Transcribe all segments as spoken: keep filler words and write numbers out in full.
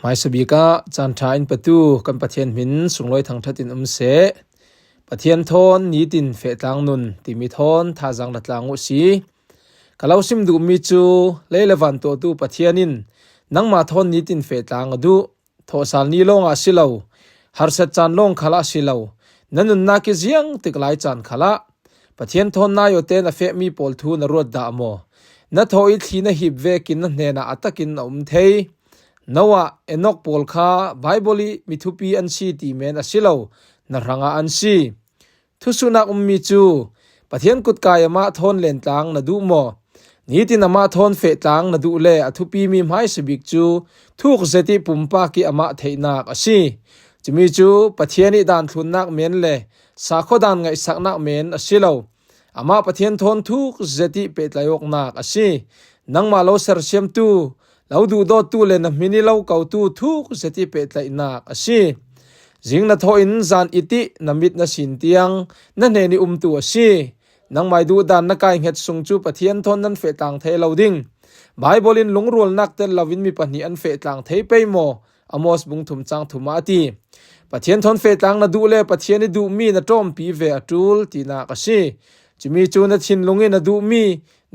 Hmaisa bik ah caan ṭha in petu kan Pathian hmin sunglawi thangṭhat in um seh. Pathian thawn nitin feh tlang nun timi thawn thazaang la tlang uh si. Ka lo sim duhmi cu lei le van tuahtu Pathian in nangmah thawn nitin feh tlang a duh. Thawhsal ni lawngah a si lo, harsat caan lawng khalah a si lo, na nunnak ih ziangtik lai caan khalah Pathian thawn nai awte na fehmi pawl thu na ruat dah maw? Na thaw ih thli na hip vekin na hnenah a takin a um thei. Noah, Enok pawl kha Baibal ih mi thupi an si ti men a si lo, na hrangah an si. Thusuhnak ummi cu Pathian kutkai amah thawn lentlang na duh maw? Nitin amah thawn feh tlang na duh le a thupimi hmaisa bik cu thuk zet ih pumpak ih amah theihnak a si. Cumi cu Pathian ih daan thlunnak men le sakhaw daan ngaihsaknak men a si lo. Amah Pathian thawn thuk zet ih pehtlaih awknak a si. Nangmah lo sersiamtu, lo duhdawttu le na hmin ih lo kotu thuk zet ih pehtlaihnak a si. Zing na thawh in zan it ih na mit na sin tiang na hnen ih umtu a si. Nangmah ih duhdan na kai hnget sung cu Pathian thawn nan feh tlang thei lo ding. Baibal in lungrualnak tel loin mi pahnih an feh tlang thei pei maw? Amos bung thum cang thum ah a ti. Pathian thawn feh tlang na duh le Pathian ih duhmi na ṭawmpi ve a ṭul tinak a si. Cumi cu na thinlung ih na duhmi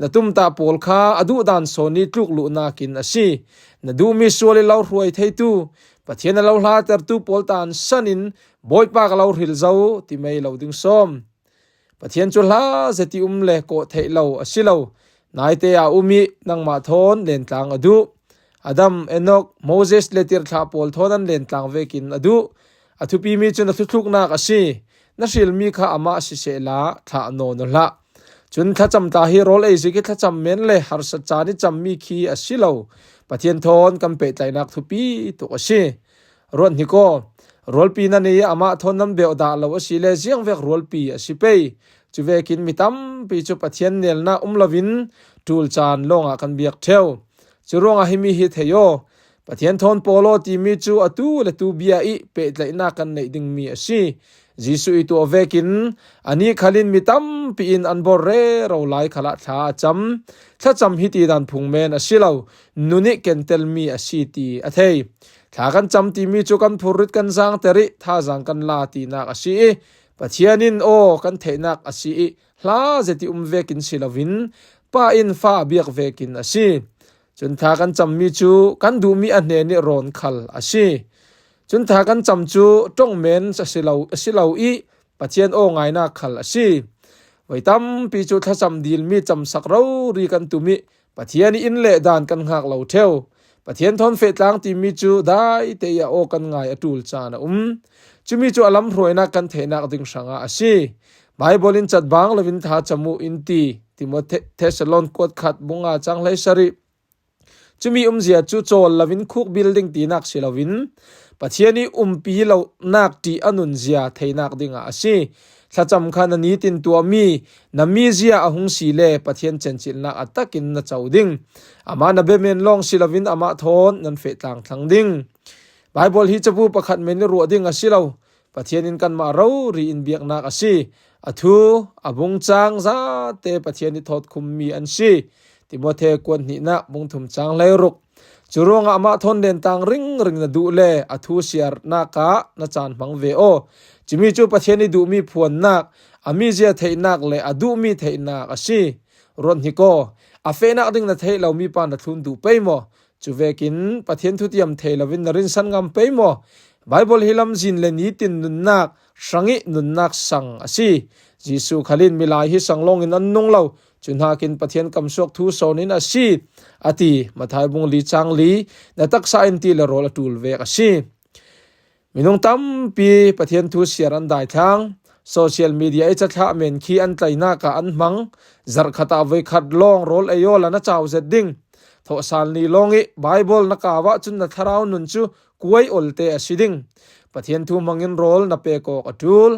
na tumtah pawl kha a duhdan sawn ih tluk luhnak in a si. Na duhmi sual ih lo hruai theitu, Pathian a lo hlatertu pawl tan san in Bawipa ka lo hril zo ti mei lo ding sawm. Pathian cu hla zet ih um le kawh theih lo a si lo. Naite ah um ih nangmah thawn lentlang a duh. Adam, Enok, Moses le tirhthlah pawl thawn an lentlang vekin a duh. A thupimi cu na thuthluknak a si. Na hrilmi kha amah sisehla thlah nawn aw hlah. Cun thlacam tla hi rawl ei zik ih thlacam men le harsat caan ih cammi khi a si lo. Pathian thawn kan pehtlaihnak thupi tuk a si. Ruat hnik aw. Rualpi nan ei ih amah thawn nan beuh dah lo asile ziangvek rualpi a si pei. Cuvekin mi tampi cu Pathian nelnak um loin ṭul caan lawngah kan biak ṭheu. Curuangah himi hi thei aw. Pathian thawn pawl aw timi cu atu le tu bia ih pehtlaihnak kan neih dingmi a si. Jesuh ih tuah vekin anih khal in mi tampi in an bor rero lai khalah thla a cam. Thlacam hiti dan phung men a si lo, nun ih kentelmi a si ti a thei. Thla kan cam timi cu kan phurrit kan zaangter ih thazaang kan la tinak a si ih Pathian in aw kan theihnak a si ih hla zet ih um vekin si loin Pa in fa a biak vekin a si. Cun thla kan cammi cu kan duhmi a hnen ih rawn khal a si. Cun thla kan cam cu ṭong men a si lo, a si lo ih Pathian aw ngainak khal a si. Voi tampi cu thlacam dilmi camsak rori kan tum ih Pathian ih inn le dan kan hngak lo ṭheu. Pathian thawn feh tlang timi cu daite ih a aw kan ngai a ṭul caan a um. Cumi cu a lamhruainak kan theihnak ding hrangah a si. Baibal in cat bang loin thlacam uh in ti Timothe, Thesalon kuat khat bung nga cang hleisarih. Cumi umzia cu cawl loin khuk bil ding tinak si loin Pathian ih umpi lonak ṭih a nunzia theinak dingah a si. Thlacam kha na nitin tuahmi na mizia a hung si le Pathian cencilhnak a takin na co ding. Amah na biamen lawng si loin amah thawn nan feh tlang thlang ding. Baibal hi cabu pakhat men ih ruah ding a si lo. Pathian in kanmah rori in biaknak a si. A thu, a bungcang zate Pathian ih thawtkhummi an si. Timothe kuat hnihnak bung thum cang hleiruk. Curuangah amah thawn lentlang ringring na duh le a thu siarnak ah na caan hmang ve aw. Cumi cu Pathian ih duhmi phuannak, a mizia theihnak le a duhmi theihnak a si. Ruat hnik aw. A fehnak ding na theih lomi pa na thlun duh pei maw? Cuvekin Pathian thutiam thei loin na rinsan ngam pei maw? Baibal hi lamzin le nitin nunnak hrangih nunnak sang a si. Jesuh khal in milai hi sang lawngin an nung lo. Cuhnakin Pathian kamsuak thu sawn in a si, a ti. Matthai bung li cang li, na taksa in ti le rawl a ṭul vek a si. Minung tampi Pathian thu siar an daithlang. Social media ih cathlah men khi an tlaihnak ah an hmang. Zarhkhat ah voikhat lawng rawl ei awla na cau zet ding. Thawhsal ni lawng ih Baibal na kau ahcun na thlarau nun cu kuai olte a si ding. Pathian thu hmangin rawl na pek awk a ṭul.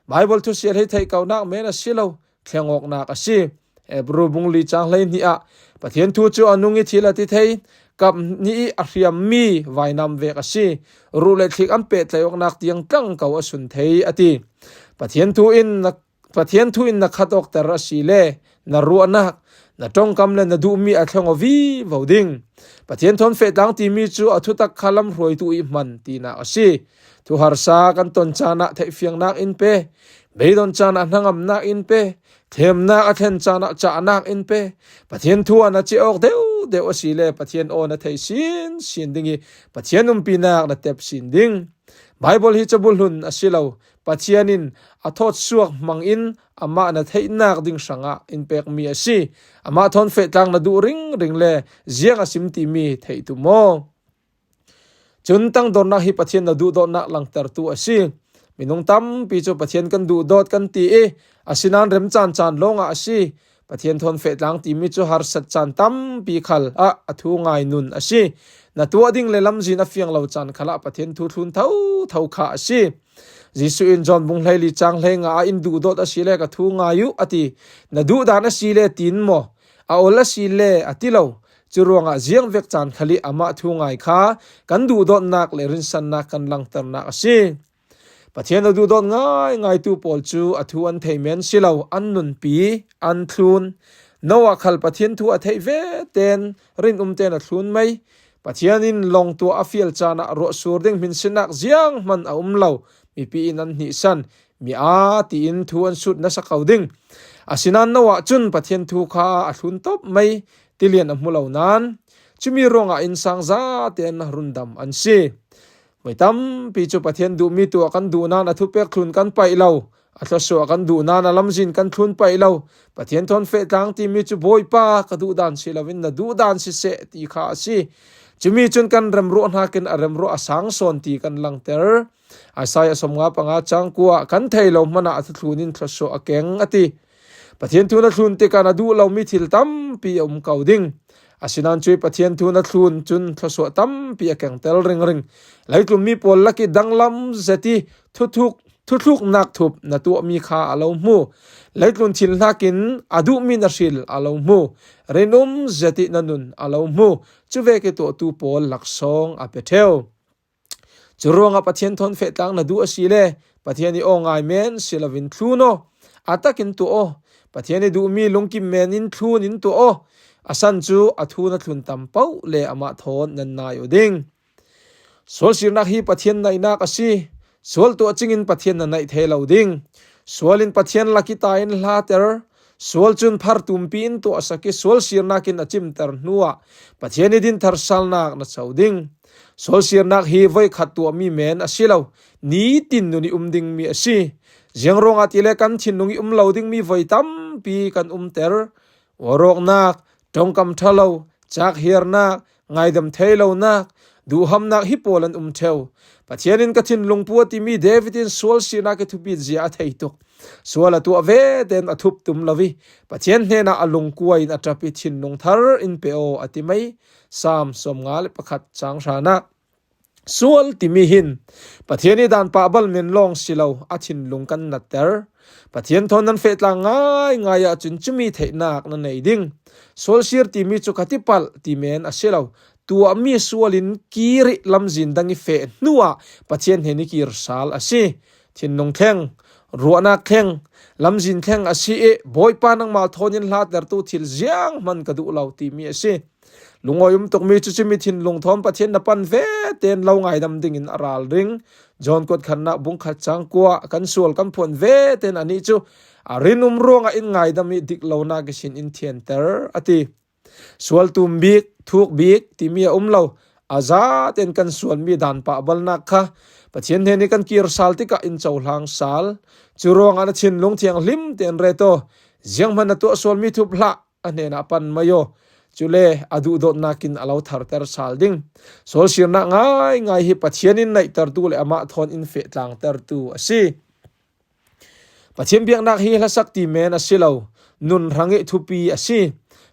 Baibal thu siar hi theih konak men a si lo, thleng awknak a si. Hebru bung li cang hleihnih ah Pathian thu cu a nung ih thil a ti thei, kap hnih ih a hriammi vainam vek a si. Ruh le thlik an pehtlaih awknak tiang tlang ko a sun thei a ti. Pathian thu in na, Pathian thu in na khat awkter a si le na ruahnak, na ṭongkam le na duhmi a thleng aw vivo ding. Pathian thawn feh tlang timi cu a thutak kha lamhruaitu ih hman tinak a si. Thuharsa kan ton caan ah theihfiangnak in pe, beidon caan ah hnangamnak in pe, thlemnak a thlen caan ah cahnak in pe. Pathian thu ah na ciah awk deuhdeuh asile Pathian aw na thei sinsin ding ih Pathian umpinak na tep sin ding. Baibal hi cabu hlun a si lo. Pathian in a thawtsuak hmangin amah na theihnak ding hrangah in pekmi a si. Amah thawn feh tlang na duh ringring le ziang a sim timi theih tum aw. Cun tangdornak hi Pathian na duhdawtnak langtertu a si. Minung tampi cu Pathian kan duhdawt kan ti ih, asinain rem caan caan lawngah a si. Pathian thawn feh tlang timi cu harsat caan tampi khal ah a thu ngai nun a si. Na tuah ding le lamzin a fiang lo caan khalah Pathian thu thlun thotho kha a si. Jesuh in John bung hleili cang hleinga ah in duhdawt asile ka thu ngai uh a ti. Na duhdan asile tiin maw? A ol asile a ti lo. Curuangah ziangvek caan khal ih amah thu ngai kha kan duhdawtnak le rinsannak kan langternak a si. Pathian a duhdawt ngaingaitu pawl cu a thu an thei men si lo, an nunpi, an thlun. Noah khal Pathian thu a theih veten rinum tein a thlun mei. Pathian in lawng tuah a fial caan ah ruahsur ding hminsinnak zianghman a um lo mipi in an hnihsan, mi aa tiin thu an sut nasa ko ding. Asinain Noah cun Pathian thu kha a thlun tawp mei, tilian a hmu lo nain, cumi ruangah innsang zate an rundam an si. Voi tampi cu Pathian duhmi tuah kan duh nain a thupek thlun kan paih lo, a thluasuah kan duh nain a lamzin kan thlun paih lo. Pathian thawn feh tlang timi cu Bawipa ka duhdan si loin na duhdan siseh ti kha a si. Cumi cun kan remruah hnakin a remruah a sang sawn ti kan langter. Isaiah sawmnga panga cang kua kan thei lo hmanah a thuthlun in thluasuah a keng a ti. Pathian thu na thlun tikah na duh lomi thil tampi a um ko ding. Asinain cuih Pathian thu na thlun cun thluasuah tampi a kengtel ringring. Leitlun mi pawl lakih danglam zet ih thuthuk, thutluknak thup na tuahmi kha a lo hmu. Leitlun thil hnakin a duhmi na hril a lo hmu. Rinum zet ih na nun a lo hmu. Cuvek ih tuahtu pawl laksawng a pe ṭheu. Curuangah Pathian thawn feh tlang na duh asile Pathian ih aw ngai men si loin thlun aw. A takin tuah aw. Pathian ih duhmi lungkim men in thlun in tuah aw. A san cu a thu na thlun tam paoh le amah thawn nan nai aw ding. Sual sirnak hi Pathian naihnak a si. Sual tuah cingin Pathian na naih thei lo ding. Sual in Pathian lak ih ta in hlater. Sual cun phar tumpi in tuahsak ih sual sirnak in a cimter hnuah Pathian ih dinthar salnak na co ding. Sual sirnak hi voikhat tuahmi men a si lo, nitin nun ih um dingmi a si. Ziang ruangah tile kan thinlung ih um lo dingmi voi tampi kan umter. Uarawknak, ṭongkam ṭha lo, cakhiarnak, ngaidam thei lonak, duhhamnak hi pawl an um ṭheu. Pathian in ka thinlung pu a timi David in sual sirnak ih thupit zia a thei tuk. Sual a tuah veten a thup tum lo ih Pathian hnenah a lungkuai in a ṭap ih thinlung thar in pe aw a ti mai. Saam sawmnga le pakhat cang hranah sual timi hin Pathian ih dan pah bal men lawng si lo, a thinlung kan natter. Pathian thawn nan feh tlang ngaingai ahcun cumi theihnak na nei ding. Sual sir timi cu ka tipalh ti men a si lo. Tuahmi sual in kir ih lamzin dang ih feh hnuah Pathian hnen ih kir sal a si. Thinlung thleng, ruahnak thleng, lamzin thleng a si ih Bawipa nangmah thawn in hlatertu thil zianghman ka duh lo timi a si. Lungawi um tukmi cucu mi thinlung thawn Pathian na pan veten lo ngaidam dingin a ralring. John kuat khatnak bung khat cang kua kan sual kan phuan veten anih cu a rinum ruangah in ngaidam ih dik lonak ihsin in thianter a ti. Sual tum bik, thuk bik timi a um lo. A zaten kan sualmi dan pahbalnak kha Pathian hnen ih kan kir sal tikah in cohlang sal. Curuangah na thinlung thianghlim tein ret aw. Zianghman na tuah sualmi thup hlah a hnenah pan mai aw. Cule a duhdawtnak in a lo tharter sal ding. Sual sirnak ngaingai hi Pathian in naihtertu le amah thawn in feh tlangtertu a si. Pathian biaknak hi hlasak ti men a si lo, nun hrang ih thupi a si.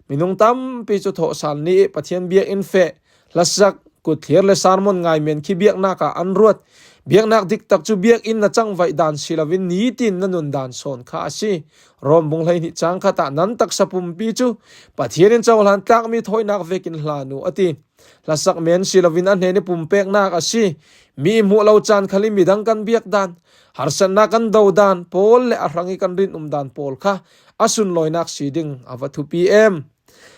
Minung tampi cu thawhsal ni ih Pathian biakinn feh, hlasak, kutthlir le sermon ngai men khi biaknak ah an ruat. Biaknak diktak cu biakinn na cangvaih dan si loin nitin na nun dan sawn kha a si. Rom bung hleihnih cang khat ah nan taksa pumpi cu Pathian in cohlan tlakmi thawinak vekin hlan uh a ti. Hlasak men si loin a hnen ih pumpeknak a si. Mi ih hmuh lo caan khal ih midang kan biak dan, harsatnak kan do dan pawl le a hrang ih kan rinum dan pawl kha a sunlawinak si ding a va thupi em.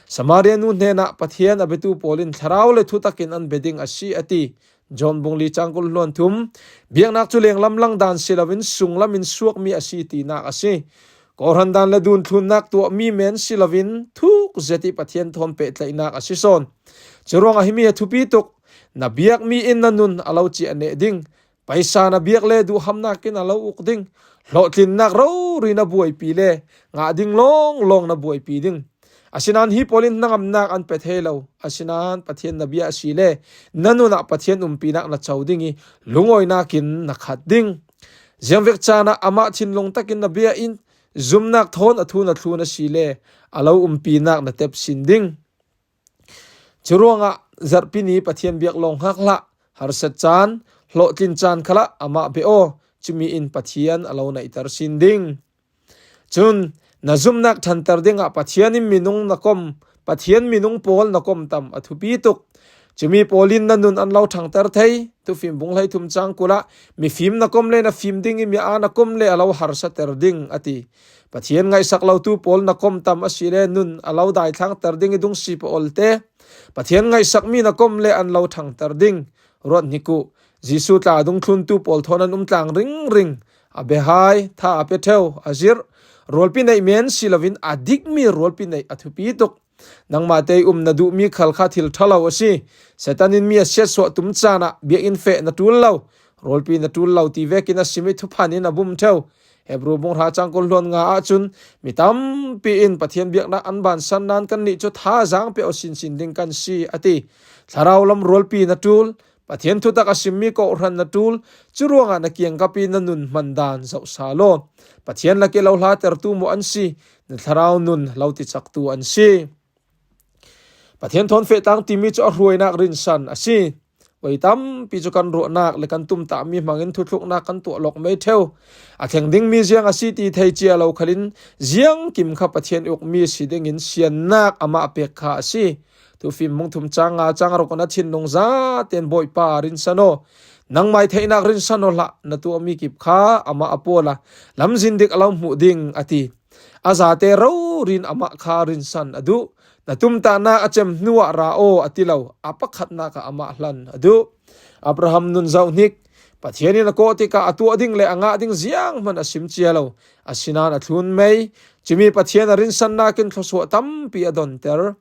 Samaria nu hnenah Pathian a biatu pawl in thlarau le thutakin an bia ding a si a ti. John bung li cang kul hluan thum. Biaknak cu lenglam langdan si loin sunglam in suakmi a si tinak a si. Kawhhran dan le dunthlunnak tuahmi men si loin thuk zet ih Pathian thawn pehtlaihnak a si sawn. Curuangah himi a thupi tuk. Na biakmi in na nun a lo ciah neh ding. Paisa na biak le duhhamnak in a lo uk ding. Hlawhtlinnak rori na buaipi le ngah ding lawnglawng na buaipi ding. Asinain hi pawl in hnangamnak an pe thei lo. Asinain Pathian na bia a si le na nunah Pathian umpinak na co ding ih lungawinak in na khat ding. Ziangvek caan ah amah thinlung takin na bia in zumnak thawn a thu na thlun a si le a lo umpinak na tep sin ding. Curuangah zarhpi ni Pathian biak lawng hngak hlah, harsat caan, hlawhtlin caan khalah amah bia aw, cumi in Pathian a lo naihter sin ding. Cun na zumnak ṭhanter dingah Pathian in minung na kom, Pathian minung pawl na kom tam a thupi tuk. Cumi pawl in na nun an lo ṭhangter thei. Thufim bung hleithum cang kul ah mifim na kom le na fim ding ih mi aa na kom le a lo harsater ding a ti. Pathian ngaihsak lotu pawl na kom tam a si le nun a lo daithlangter ding ih dungsip a olte. Pathian ngaihsakmi na kom le an lo ṭhangter ding. Ruat hnik uh, Jesuh tla a dungthluntu pawl thawn an um tlang ringring. A biahai, tha a pia ṭheu, a zirh. Rualpi neih men si loin a dikmi rualpi neih a thupi tuk. Nangmah te ih um na duhmi khal kha thil ṭha lo a si. Satan in mi a siatsuah tum caan ah biakinn feh na ṭul lo, rualpi na ṭul lo ti vekin a sim ih thuphan in a bum ṭheu. Hebru bung hra cang kul hluan nga ahcun mi tampi in Pathian biaknak an bansan nain kannih cu thazaang pe aw sinsin ding kan si a ti. Thlarau lam rualpi na ṭul, Pathian thutak a simmi kawhhran na ṭul, curuangah na kiangkap ih na nun hman dan zohsa law. Pathian lak ih lo hlatertu maw an si, na thlarau nun lo ticaktu an si. Pathian thawn feh tlang timi cu a hruainak rinsan a si. Voi tampi cu kan ruahnak le kan tumtahmi hmangin thuthluknak kan tuah lawk mei ṭheu. A thleng dingmi ziang a si ti thei cia lo khalin ziangkim kha Pathian ukmi si dingin siannak amah pek kha a si. Thufim bung thum cang nga cang ruk in a thinlung zaten Bawipa rinsan aw. Nangmah ih theihnak rinsan aw hlah, na tuahmi kip kha amah a pawl a lamzin dik a lo hmuh ding a ti. A zate rori in amah kha rinsan a duh. Na tumtahnak a cem hnuah ra aw a ti lo, a pakhatnak ah amah hlan a duh. Abraham nun zoh hnik. Pathian in a kawh tikah a tuah ding le a ngah ding zianghman a sim cia lo. Asinain a thlun mei. Cumi Pathian a rinsannak in thluasuah tampi a donter.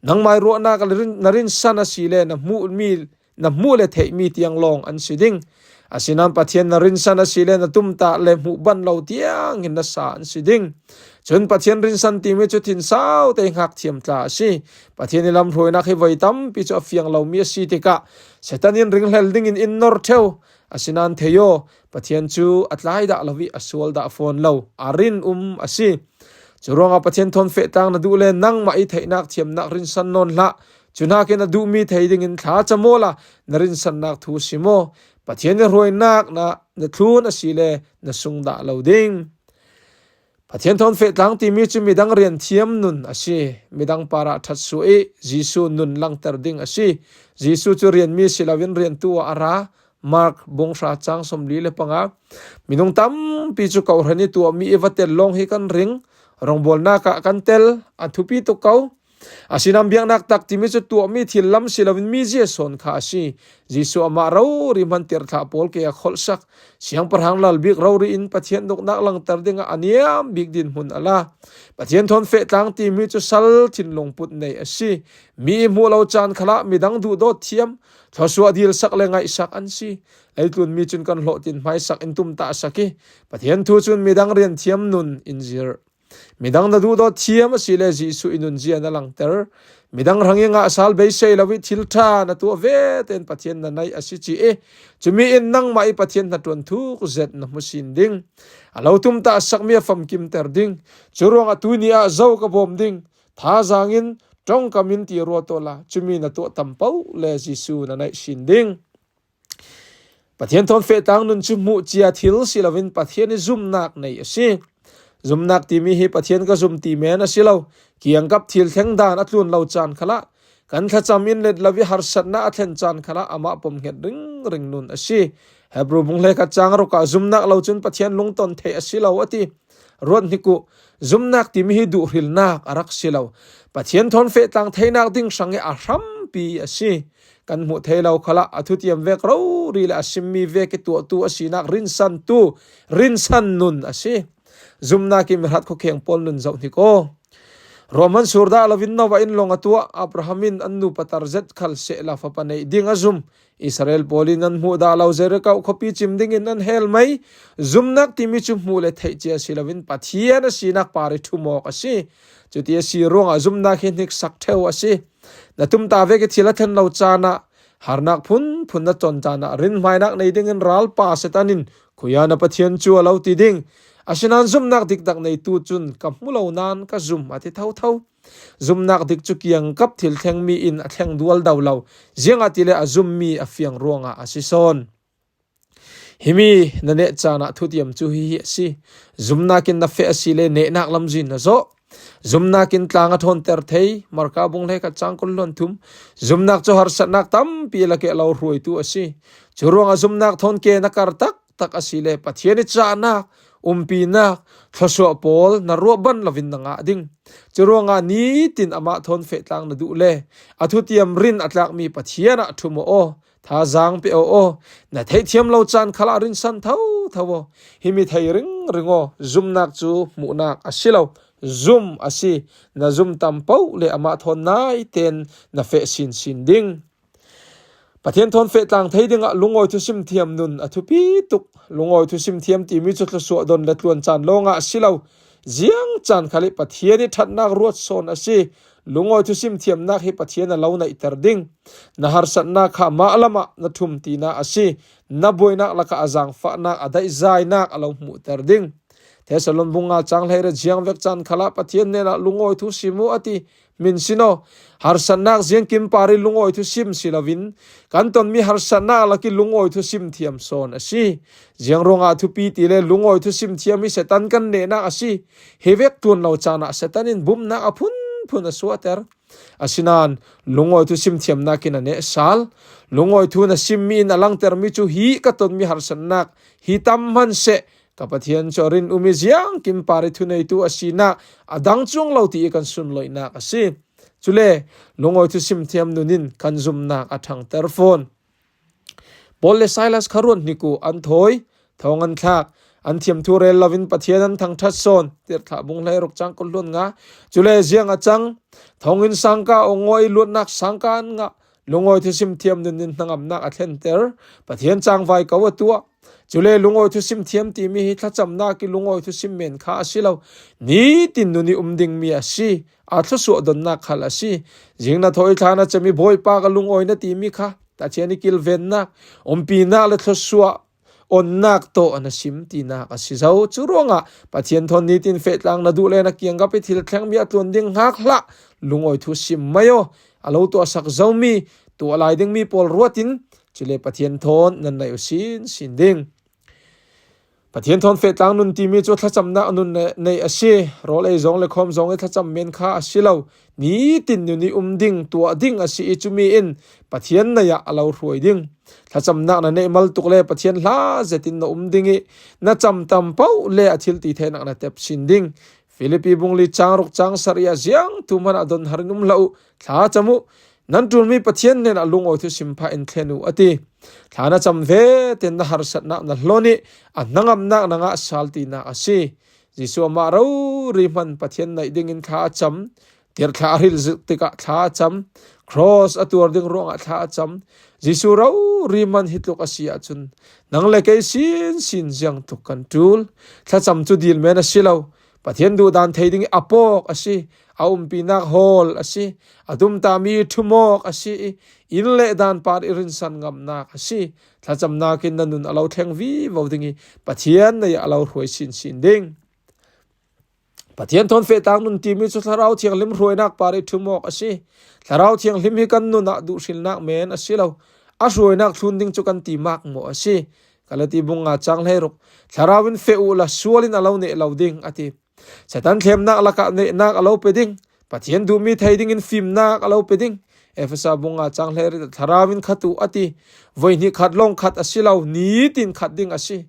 Nangmah ih ruahnak a rin-, na rinsan a si le na hmuhmi, na hmuh le theihmi tiang lawng an si ding. Asinain Pathian na rinsan a si le na tumtah le hmuh ban lo tiangin na sa an si ding. Cun Pathian rinsan timi cu thinsau te hngak thiam tla a si. Pathian ih lamhruainak hi voi tampi cu a fiang lomi a si tikah Satan in ringhlel dingin in nor ṭheu. Asinain thei aw, Pathian cu a tlai dah lo ih a sual dah fawn lo, a rin um a si. Curuangah Pathian thawn feh tlang na duh le nangmah ih theihnak thiamnak rinsan nawn hlah. Cu hnakin a duhmi thei dingin thlacam awla na rinsannak thu sim aw. Pathian ih hruainak na, na thlun a si le na sung dah lo ding. Pathian thawn feh tlang timi cu midang rian thiam nun a si. Midang parah ṭhat suah ih Jesuh nun langter ding a si. Jesuh cu rianmi si loin riantu ah a ra. Mark bung hra cang sawmli le panga. Minung tampi cu kawhhran ih tuahmi ih va tel lawng hi kan ring. Rawngbawlnak ah kan tel, a thupi tuk ko. Asinain biaknak tak timi cu tuahmi thil lam si loin mizia sawn kha a si. Jesuh amah rori hman tirhthlah pawl ke a kholhsak. Siangpahrang lal bik rori in Pathian uknak langter dingah a niam bik dinhmun a la. Pathian thawn feh tlang timi cu sal thinlung put nei a si. Mi ih hmuh lo caan khalah midang duhdawt thiam, thluasuah dilsak le ngaihsak an si. Leitlunmi cun kan hlawhtlin hmaisak in tumtahsak ih Pathian thu cun midang rian thiam nun in zirh. Midang na duhdawt thiam a si le Jesuh ih nunzia na langter. Midang hrang ih ngah sal beisei lo ih thil ṭha na tuah vete in Pathian na naih a si ci ih cumi in nangmah ih Pathian hnaṭuan thuk zet na hmu sin ding. A lo tumtahsakmi a famkimter ding. Curuangah tuni ah zo ka bawm ding. Thazaang in ṭongkam in ti ruat awla cumi na tuah tam paoh le Jesuh na naih sin ding. Pathian thawn feh tlang nun cu hmuh cia thil si loin Pathian ih zumnak nei a si. Zumnak timi hi Pathian ka zum ti men a si lo. Kiangkap thil thleng dan a tlun lo caan khalah, kan thlacam in let lo ih harsatnak a thlen caan khalah amah pom hnget ringring nun a si. Hebru bung hleikhat cang ruk ah zumnak lo cun Pathian lungton theih a si lo a ti. Ruat hnik uh, zumnak timi hi duhhrilnak a rak si lo. Pathian thawn fehtlang theinak ding hrang hi a hrampi a si. Kan hmuh thei lo khalah a thutiam vek rori le a simmi vek i tuahtu a sinak rinsantu, rinsan nun a si. Zumnak i mi hrat khuakheng pawl nun zoh hnik aw. Ruahman sur dah lovin Noah in lawng a tuah, Abraham in an nupa tar zet khal sehla fapa neih ding a zum. Israel pawl in an hmuh dah lo Jericho khuapi cim dingin an hel mai. Zumnak timi cu hmuh le theih cia si loin Pathian a sinak par i thumawk a si. Cuti a si ruangah zumnak hi hniksak ṭheu a si. Na tumtah vek i thil a thlen lo caan ah, harnak phunphun na ton caan ah, rinhmainak nei dingin ralpa Satan in, "Khuia na Pathian cu," a lo ti ding. Asinain zumnak diktak neitu cun, "Ka hmu lo nain ka zum," a ti thotho. Zumnak dik cu kiangkap thil thlengmi in a thleng dualdo lo, ziangahtile a zummi a fiang ruangah a si sawn. Himi na neh caan ah thutiam cu hihi a si. Zumnak in na feh asile nehnak lamzin na zawh. Zumnak in tlang a ṭhawnter thei, Marka bung hleikhat cang kul hluan thum. Zumnak cu harsatnak tampi lakah lo hruaitu a si. Cu ruangah zumnak thawn ke na kar taktak asile Pathian i cahnak, umpinak, thluasuah pawl na ruahban loin na ngah ding. Cu ruangah nitin amah thawn fehtlang na duh le a thutiam rin a tlakmi Pathian ah thumawk aw. Thazaang pe aw aw, na theihthiam lo caan khalah rinsan thotho aw. Himi thei ringring aw, zumnak cu hmuhnak a si lo, zum a si. Na zum tam paoh le amah thawn naiten na feh sinsin ding. Pathian thawn fehtlang thei dingah lungawi thusim thiam nun a thupi tuk. Lungawi thusim thiam timi cu thluasuah don le tluan caan lawngah a si lo. Ziang caan khal i Pathian i ṭhatnak ruat sawn a si. Lungawi thusim thiamnak hi Pathian a lo naihter ding. Na harsatnak kha mah lamah na ṭhum tinak a si. Na buainak lakah a zaangfahnak, a daihzainak a lo hmuhter ding. Thessalon bung nga cang hleiriat ziang vek caan khalah Pathian hnenah lungawi thu sim uh a ti. Min sin aw, harsatnak ziangkim par i lungawi thusim si loin kan tonmi harsatnak lak i lungawi thusim thiam sawn a si. Ziang ruangah thupi ti le lungawi thusim thiam hi Satan kan nehnak a si. Hi vek tluan lo caan ah Satan in bumhnak a phunphun a suahter. Asinain lungawi thusim thiamnak in a neh sal. Lungawi thu na simmi in a langtermi cu hi ka tonmi harsatnak hi tam hmanh seh, ka Pathian cu a rin um i ziangkim par i thuneitu a sinak a dang cuang lo ti i kan sunloihnak a si. Cule lungawi thusim thiam nun in kan zumnak a ṭhangter fawn. Paul le Silas kha ruat hnik uh, an thawi, thawng an thlak, an thiamthu rel loin Pathian an thangṭhat sawn, Tirhthlah bung hleiruk cang kul hluan nga. Cule ziang a cang, thonginn sangka awng ngawi i luatnak sangka an ngah, lungawi thusim thiam nun in hnangamnak a thlenter, Pathian cangvai ko a tuah. Cule lungawi thusim thiam timi hi thlacamnak i lungawi thusim men kha a si lo, nitin nun i um dingmi a si. A thluasuah donnak khal a si. Zing na thawi thla na cam i Bawipa ka lungawi na timi kha Pathian i kilvennak, umpinak le thluasuah onnak tawh na sim tinak a si zo. Cu ruangah Pathian thawn nitin fehtlang na duh le na kiangkap i thil thlengmi a tluan ding hngak hlah. Lungawi thu sim mai aw. A lo tuahsak zomi, tuah lai dingmi pawl ruatin, cule Pathian thawn nan naih uh sinsin ding. Pathian thawn fehtlang nun timi cu thlacamnak nun nei a si. Rawl ei zong le khawm zong i thlacam men kha a si lo. Nitin nun i um ding, tuah ding a si i cumi in Pathian naih ah a lo hruai ding. Thlacamnak na neih mal tuk le Pathian hla zetin na um ding i na cam tam paoh le a thil ti theinak na tep sin ding. Filipi bung li cang ruk cang sarih ah ziang tu hmanh ah don harin um hlah uh. Thlacam uh. Nan ṭulmi Pathian hnenah lungawi thusim phah in thlen uh a ti. Thla na cam ve tein na harsatnak na hlawn i a hnangamnak na ngah sal tinak a si. Jesuh amah rori hmanh Pathian naih dingin thla a cam. Tirhthlah a hrilh zik tikah thla a cam. Cross a tuar ding ruangah thla a cam. Jesuh rori hmanh hi tluk a si ahcun nang le kei sinsin ziang tluk kan ṭul. Thlacam cu dil men a si lo. Pathian duhdan thei ding i a pawk a si, a umpinak hawl a si, a tumtahmi ṭhumawk a si i, inn le dan par i rinsan ngamnak a si. Thlacamnak in na nun a lo thleng vivo ding i, Pathian naih ah a lo hruai sinsin ding. Pathian thawn fehtlang nun timi cu Thlarau Thianghlim hruainak par i ṭhumawk a si. Thlarau Thianghlim hi kan nun ah duhhrilnak men a si lo. A hruainak thlun ding cu kan ti makmawh a si. Galati bung nga cang hleiruk. Thlarau in feh uhla sual in a lo neh lo ding a ti. Satan thlemnak lakah nehnak a lo pe ding. Pathian duhmi thei dingin fimnak a lo pe ding. Efesa bung nga cang hleiriat ah Thlarau in khat uh a ti. Voihnih khat lawng khat a si lo, nitin khat ding a si.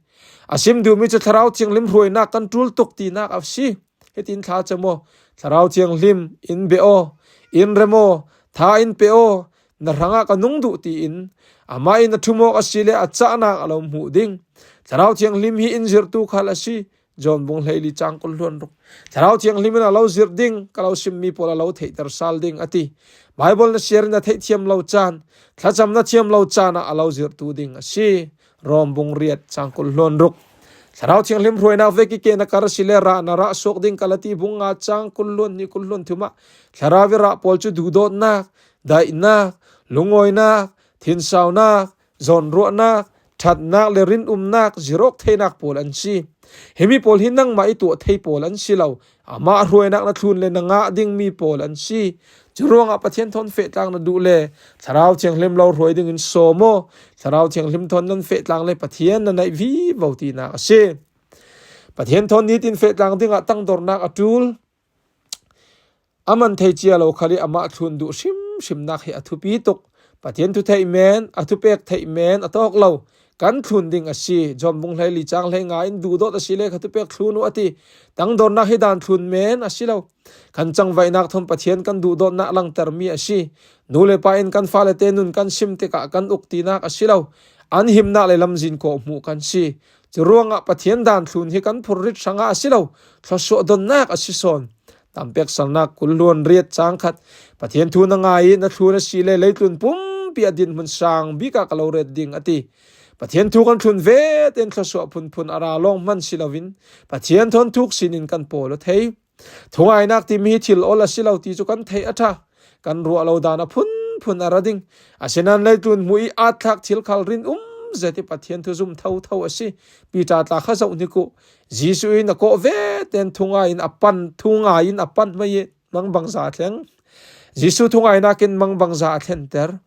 A sim duhmi cu Thlarau Thianghlim hruainak kan ṭul tuk tinak a si. Hitin thlacam aw, Thlarau Thianghlim in bia aw, in rem aw, tha in pe aw, na hrangah ka nung duh tiin amah in a ṭhum awk a si le a cahnak a lo hmuh ding. Thlarau Thianghlim hi in zirhtu khal a si. John bung hleili cang kul hluan ruk. Thlarau Thianghlim in a lo zirh ding, ka lo simmi pawl a lo theihter sal ding a ti. Baibal na siar in a theihthiam lo caan, thlacam na thiam lo caan ah a lo zirhtu ding a si. Rom bung riat cang kul hluan ruk. Thlarau Thianghlim hruainak vek i ke na kar a si le rah na rah suak ding Galati bung nga cang kul hluan hnih kul hluan thum ah Thlarau i rah pawl cu duhdawtnak, daihnak, lungawinak, thinsaunak, zawnruahnak, ṭhatnak le rinumnak, zirawk theinak pawl an si. Himi pawl hi nangmah i tuah thei pawl an si lo. Amah hruainak na thlun le na ngah dingmi pawl an si. Curuangah Pathian thawn feh tlang na duh le Thlarau Thianghlim lo hruai dingin sawm aw. Thlarau Thianghlim thawn nan feh tlang le Pathian na naih vivo tinak a si. Pathian thawn nitin feh tlang dingah tangdornak a ṭul. A man thei cia lo khal i amah thlun duh hrimhrimnak hi a thupi tuk. Pathian thu theih men, a thupek theih men a tawk lo. Kan thlun ding a si. John bung hleili cang hleinga in duhdawt a si le kha thupek thlun uh a ti. Tangdornak hi dan thlun men a si lo. Kan cangvaihnak thawn Pathian kan duhdawtnak langtermi a si. Nu le pa in kan fale te nun kan sim tikah kan uk tinak a si lo. An himnak le lamzin kawhhmuh kan si. Curuangah Pathian dan thlun hi kan phurrit hrangah a si lo. Thluasuah donnak a si sawn. Tampek salnak kul hluan riat cang khat. Pathian thu na ngai i na thlun a si le leitlun pumpi a dinhmun sang bik ah ka lo ret ding a ti. Pathian thu kan thlun ve tein thluasuah phunphun a ra lawng hman si loin Pathian thawn thuk sinin kan pawl aw thei. Thungainak timi hi thil ol a si lo ti cu kan theih a ṭha. Kan ruah lo dan a phunphun a ra ding. Asinain leitlun hmuh i aatthlak thil khal rinum zet i Pathian thu zum thotho a si. Piter tla kha zoh hnik uh. Jesuh in a kawh ve tein thungai in a pan, thungai in a pan mai i mangbangza a thleng. Jesuh thungainak in mangbangza a thlenter.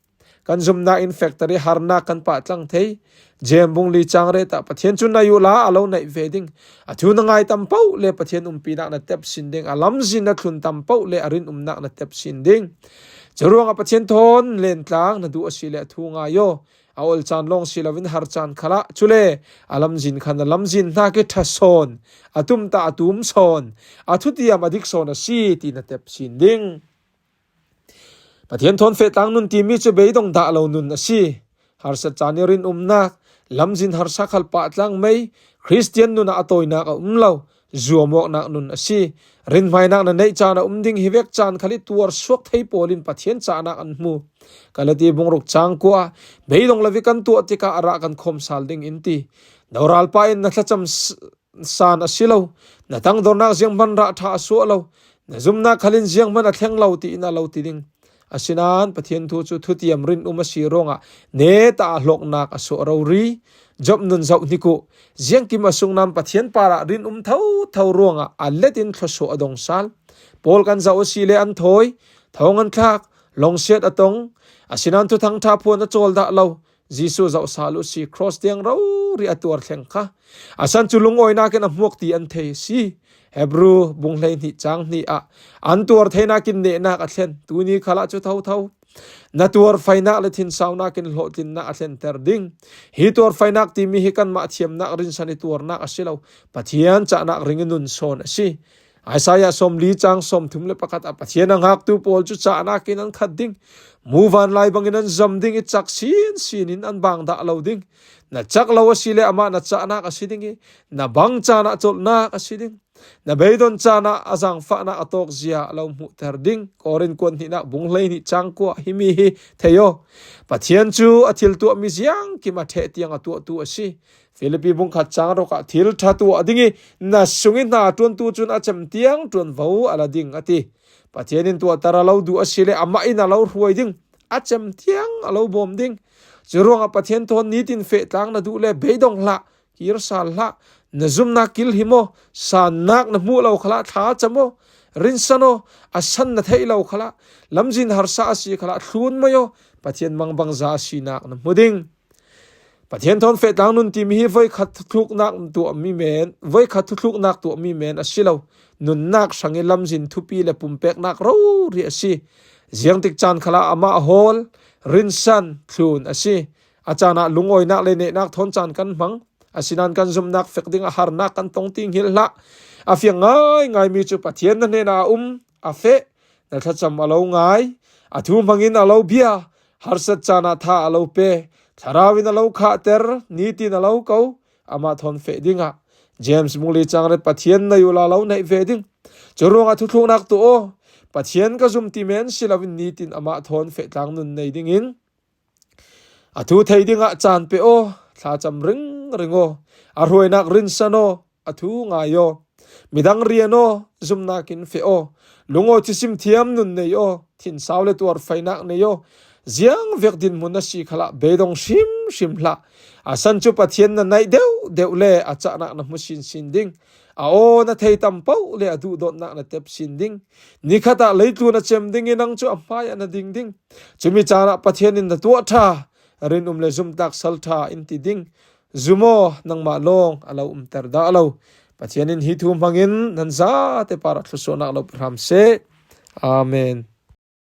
Kan zumnak in factory harnak kan pah tlang thei. Jeim bung li cang riat ah Pathian cu naih uhla a lo naih ve ding. A thu na ngai tam paoh le Pathian umpinak na tep sin ding. A lamzin na thlun tam paoh le a rinumnak na tep sin ding. Curuangah Pathian thawn len tlang na duh a si le a thu ngai aw. A ol caan lawng si loin har caan khalah cule a lamzin khan a lamzin hnak i ṭha sawn, a tumtah a tum sawn, a thutiam a dik sawn a si ti na tep sin ding. Pathian thawn feh tlang nun timi cu beidong dah lo nun a si. Harsat caan i rinumnak, lamzin harsa khal pah tlang mei, Khristian nun ah a tawinak a um lo, zuamawknak nun a si. Rinhmainak na neih caan a um ding hi vek caan khal i tuar suak thei pawl in Pathian cahnak an hmu. Galati bung ruk cang kua, beidong lo i kan tuah tikah a rah kan khawm sal ding in ti. Doralpa in na thlacam s-, san a si lo, na tangdornak zianghman rah ṭha a suah lo, na zumnak khal in zianghman a thleng lo tiin a lo ti ding. Asinain Pathian thu cu thutiam rinum a si ruangah neta a hlawknak a suah rori. Job nun zoh hnik uh. Ziangkim a sunglam Pathian parah rinum thotho ruangah a let in thluasuah a dong sal. Pawl kan zoh a si le an thawi, thawng an thlak, lawngsiat a tong. Asinain thuthang ṭha phuan a cawl dah lo. Jesuh zoh sal uh si, cross tiang rori a tuar thleng kha. A san cu lungawinak in a hmuak ti an thei si. Hebru bung hleihnih cang hnih ah an tuar theinak in nehnak a thlen. Tuni khalah cu thotho na tuar fainak le thinsaunak in hlawhtlinnak a thlenter ding. Hi tuar fainak timi hi kanmah thiamnak rinsan i tuarnak a si lo. Pathian cahnak ring i nun sawn a si. Isaiah sawmli cang sawmthum le pakhat ah Pathian a ngaktu pawl cu cahnak in an khat ding. Muvanlai bangin an zam ding i cak sinsin in an bang dah lo ding. Na cak lo a si le amah na cahnak a si ding i na bang caan ah colhnak a si ding. Na beidon caan ah a zaangfahnak a tawkzia a lo hmuhter ding. Korin kuat hnihnak bung hleihnih cang kua himi hi thei aw. Pathian cu a thil tuahmi ziangkim a ṭheh tiang a tuahtu a si. Filipi bung khat cang ruk ah thil ṭha tuah ding i na sung i hna ṭuantu cun a cem tiang ṭuanvo a la ding a ti. Pathian in tuahter a lo duh a si le amah in a lo hruai ding. A cem tiang a lo bawm ding. Curuangah Pathian thawn nitin feh tlang na duh le beidong hlah, kir sal hlah, na zumnak kil him aw, sannak na hmuh lo khalah thlacam aw, rinsan aw, a san na theih lo khalah, lamzin harsa a si khalah thlun mai aw, Pathian mangbangza a sinak na hmu ding. Pathian thawn feh tlang nun timi hi voikhat thuthluknak tuahmi men, voikhat thuthluknak tuahmi men a si lo. Nunnak hrang i lamzin thupi le pumpeknak rori a si. Ziangtik caan khalah amah a hawl, rinsan, thlun a si. A caan ah lungawinak le nehnak thawn caan kan hmang. Asinan kan zumnak fek dingah harnak kan tong ting hilh hlah. A fiang ngaingai mi cu Pathian na hnenah a um, a feh, na thlacam a lo ngai, a thu hmangin a lo bia, harsat caan ah tha a lo pe, thlarau in a lo khahter, nitin a lo ko, amah thawn feh dingah James bung li cang riat Pathian na ula lo naih ve ding. Cu ruangah thuthluknak tuah aw, Pathian ka zum ti men si loin nitin amah thawn fehtlang nun nei dingin a thu thei dingah caan pe aw, thlacam ringring aw, a hruainak rinsan aw, a thu ngai aw, midang rian aw, zumnak in feh aw, lungawi thusim thiam nun nei aw, thinsau le tuar fainak nei aw, ziang vek dinhmun na si khalah beidong hrimhrim hlah. A san cu Pathian na naih deuh deuh le a cahnak na hmu sinsin ding. A aw na thei tam paoh le a duhdawtnak na tep sin ding. Nikhat ah leitlun a cem ding i nang cu a hmai ah na ding ding. Cumi caan ah Pathian in na tuah ṭha, rinum le zumtak sal ṭha in ti ding. Zum aw, nangmah lawng a lo umter dah lo. Pathian in hi thu hmangin nan zate parah thluasuahnak lo pe hram seh. Amen.